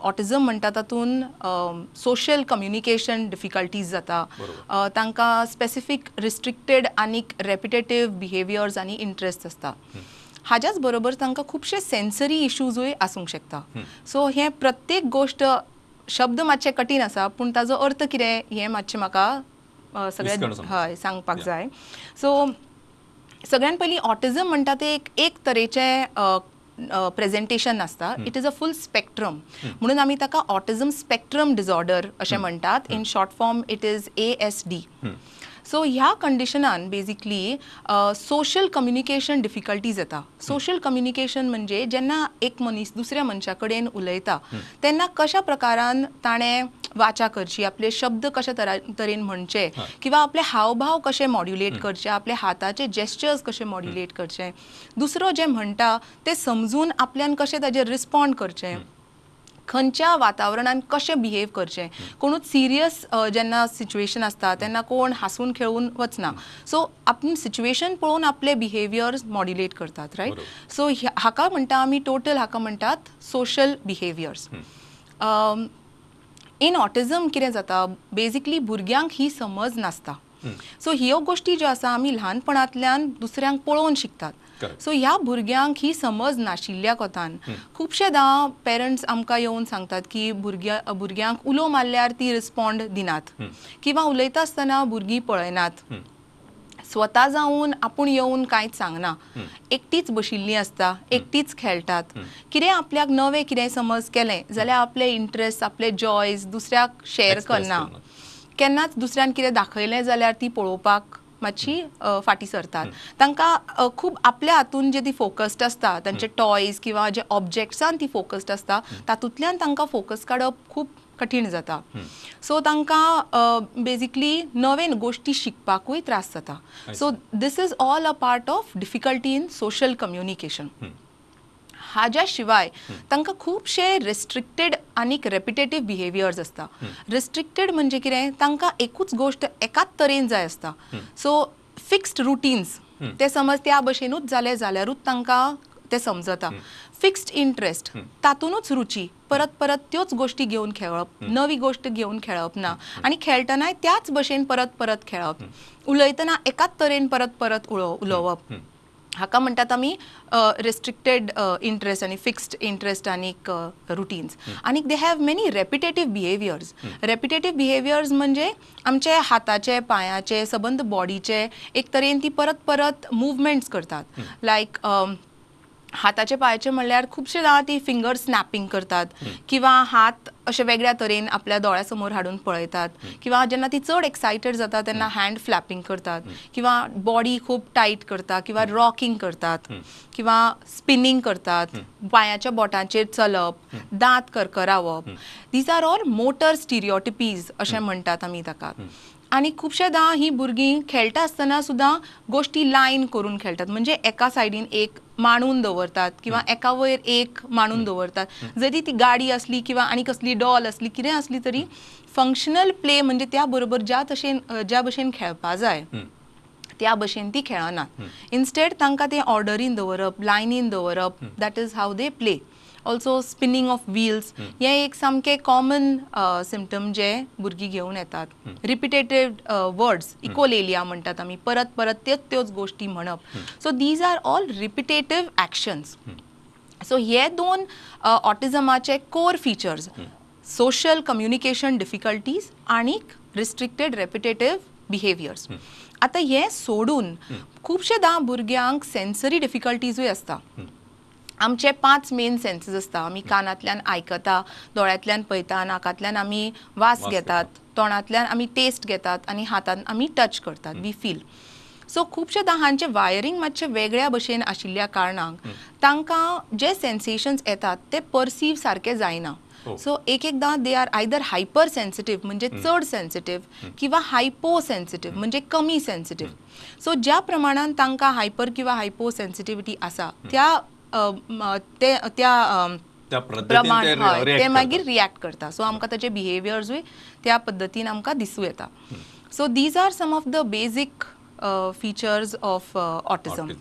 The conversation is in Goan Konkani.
ऑटिझम म्हणटा तातूंत सोशल कम्युनिकेशन डिफिकल्टीज जाता. तांकां स्पेसिफीक रिस्ट्रिक्टेड आनीक रेपिटेटीव बिहेवियर्स आनी इंट्रस्ट आसता. हाज्याच बरोबर तांकां खुबशे सेन्सरी इशूजूय आसूंक शकता. सो हें प्रत्येक गोश्ट शब्द मातशे कठीण आसा, पूण ताजो अर्थ कितें हें मातशें म्हाका सगळें हय सांगपाक जाय. सो सगळ्यान पयलीं ऑटिझम म्हणटा तें एक एक तरेचें प्रेजेंटेशन आसता. It is a full spectrum, म्हणून आमी ताका ऑटिझम स्पेक्ट्रम डिसऑर्डर अशें म्हणटात. In short form it is ASD. So ह्या कंडिशनान बेजिकली सोशल कम्युनिकेशन डिफिकल्टीज येता. सोशल कम्युनिकेशन म्हणजे जेन्ना एक मनीस दुसऱ्या मनशा कडेन उलयता तेन्ना कशा प्रकारान ताणें वाचा करची, आपले शब्द कशा तरेन म्हणचे किंवा आपले हावभाव कशे मॉड्युलेट करचे, आपले हाताचे जेस्चर्स कशे मॉड्युलेट करचे, दुसरो जें म्हणटा तें समजून आपल्यान कशें ताजेर रिस्पॉन्ड करचें, खंयच्या वातावरणान कशें बिहेव करचें. कोणूच सिरियस जेन्ना सिच्युएशन आसता तेन्ना कोण हांसून खेळून वचना. सो आपूण सिच्युएशन पळोवन आपले बिहेवियर्स मॉड्युलेट करतात, रायट. सो हाका म्हणटा आमी टोटल, हाका म्हणटात सोशल बिहेवियर्स. इन ऑटिझम कितें जाता, बेजिकली भुरग्यांक ही समज नासता. सो ह्यो गोश्टी ज्यो आसा आमी ल्हानपणांतल्यान दुसऱ्यांक पळोवन शिकतात. सो ह्या भुरग्यांक ही समज नाशिल्ल्या कोतान खुबशेदां पेरंट्स आमकां येवन सांगतात की भुरग्यांक उलो मारल्यार ती रिस्पॉन्ड दिनात किंवा उलयता आसतना भुरगीं पळयनात, स्वता जावन आपूण येवन कांयच सांगना, एकटीच बशिल्लीं आसता, एकटीच खेळटात. कितें आपल्याक नवें कितें समज केलें जाल्यार आपले इंट्रस्ट, आपले जॉयज दुसऱ्याक शेअर करना, केन्नाच दुसऱ्यान कितें दाखयलें जाल्यार ती पळोवपाक मातशी फाटीं सरतात. तांकां खूब आपल्या हातून जे ती फोकस्ड आसता, तांचे टॉयज किंवा जे ऑब्जेक्ट्सान ती फोकस्ड आसता तातूंतल्यान तांकां फोकस काडप खूब कठीण जाता. सो तांकां बेजिकली नवे गोश्टी शिकपाकूय त्रास जाता. So this is all a part of difficulty in social communication. हाज्या शिवाय तांकां खुबशे रिस्ट्रिक्टेड आनीक रेपिटेटीव बिहेवियर्स आसता. रिस्ट्रिक्टेड म्हणजे कितें, तांकां एकूच गोश्ट एकाच तरेन जाय आसता. सो फिक्स्ड रुटीन्स ते समज त्या भशेनूच जाले जाल्यारूच तांकां ते समजता. फिक्स्ड इंट्रस्ट, तातूंतच रुची, परत परत त्योच गोश्टी घेवन खेळप, नवी गोश्ट घेवन खेळप ना, आनी खेळटनाय त्याच भशेन परत परत खेळप, उलयतना एकाच तरेन परत परत उलोवप, हाका म्हणटात आमी रिस्ट्रिक्टेड इंट्रस्ट आनी फिक्स्ड इंट्रस्ट आनीक रुटीन्स. आनीक they have many repetitive behaviours. Repetitive behaviours म्हणजे आमचे हाताचे, पांयाचे, सबंद बॉडीचे एक तरेन ती परत परत मुवमेंट्स करतात. लायक हाताचे पांयाचे म्हणल्यार खुबशे जाणां ती फिंगर स्नॅपिंग करतात किंवा हात अशे वेगळ्या तरेन आपल्या दोळ्या समोर हाडून पळयतात, किंवा जेन्ना ती चड एक्सायटेड जाता तेन्ना हँड फ्लॅपिंग करतात किंवा बॉडी खूब टायट करता किंवा रॉकिंग करतात किंवा स्पिनींग करतात, पांयाच्या बोटांचेर चलप, दांत करकरावप. These are all motor stereotypies अशें म्हणटात आमी ताका. आनी खुबशेदां ही भुरगीं खेळटा आसतना सुद्दां गोश्टी लायन करून खेळटात, म्हणजे एका सायडीन एक मांडून दवरतात किंवा एका वयर एक मांडून दवरतात. जरी ती गाडी आसली किंवा आनी कसली डॉल आसली, कितें आसली तरी फंक्शनल प्ले म्हणजे त्या बरोबर ज्या तशेन ज्या भशेन खेळपा जाय त्या भशेन ती खेळनात. इन्स्टेड तांकां तें ऑर्डरीन दवरप, लायनीन दवरप, that is how they play. Also spinning of wheels हें एक सामकें कॉमन सिमटम जे भुरगीं घेवन येतात. रिपिटेटीव वर्ड्स, इकोलेलिया म्हणटात आमी, परत परत त्योच त्योच गोश्टी म्हणप. So these are all repetitive actions. So हे दोन ऑटिझमाचे core features, social communication difficulties आनीक रिस्ट्रिक्टेड रेपिटेटीव बिहेवियर्स. आतां हें सोडून खुबशेदां भुरग्यांक सेन्सरी डिफिकल्टीजूय आसता. आमचे 5 मेन सेन्सीस आसता. आमी कानांतल्यान आयकता, दोळ्यांतल्यान पळयता, नाकांतल्यान आमी वास घेतात, तोंडांतल्यान आमी टेस्ट घेतात आनी हातान आमी टच करतात, we feel. सो खुबशेदां हांचें वायरींग मातशें वेगळ्या भशेन आशिल्ल्या कारणाक तांकां जे सेन्सेशन्स येतात ते परसीव सारके जायना. सो एक एकदां they are either hyper sensitive म्हणजे चड सेन्सिटीव किंवा हायपो सेन्सिटीव म्हणजे कमी सेन्सिटीव. सो ज्या प्रमाणान तांकां हायपर किंवा हायपो सेन्सिटिविटी आसा त्या त्या प्रमाण ते मागीर रिएक्ट करता. सो आमकां ताचे बिहेवियर्सूय त्या पद्दतीन आमकां दिसूं येता. So these are some of the basic features of autism.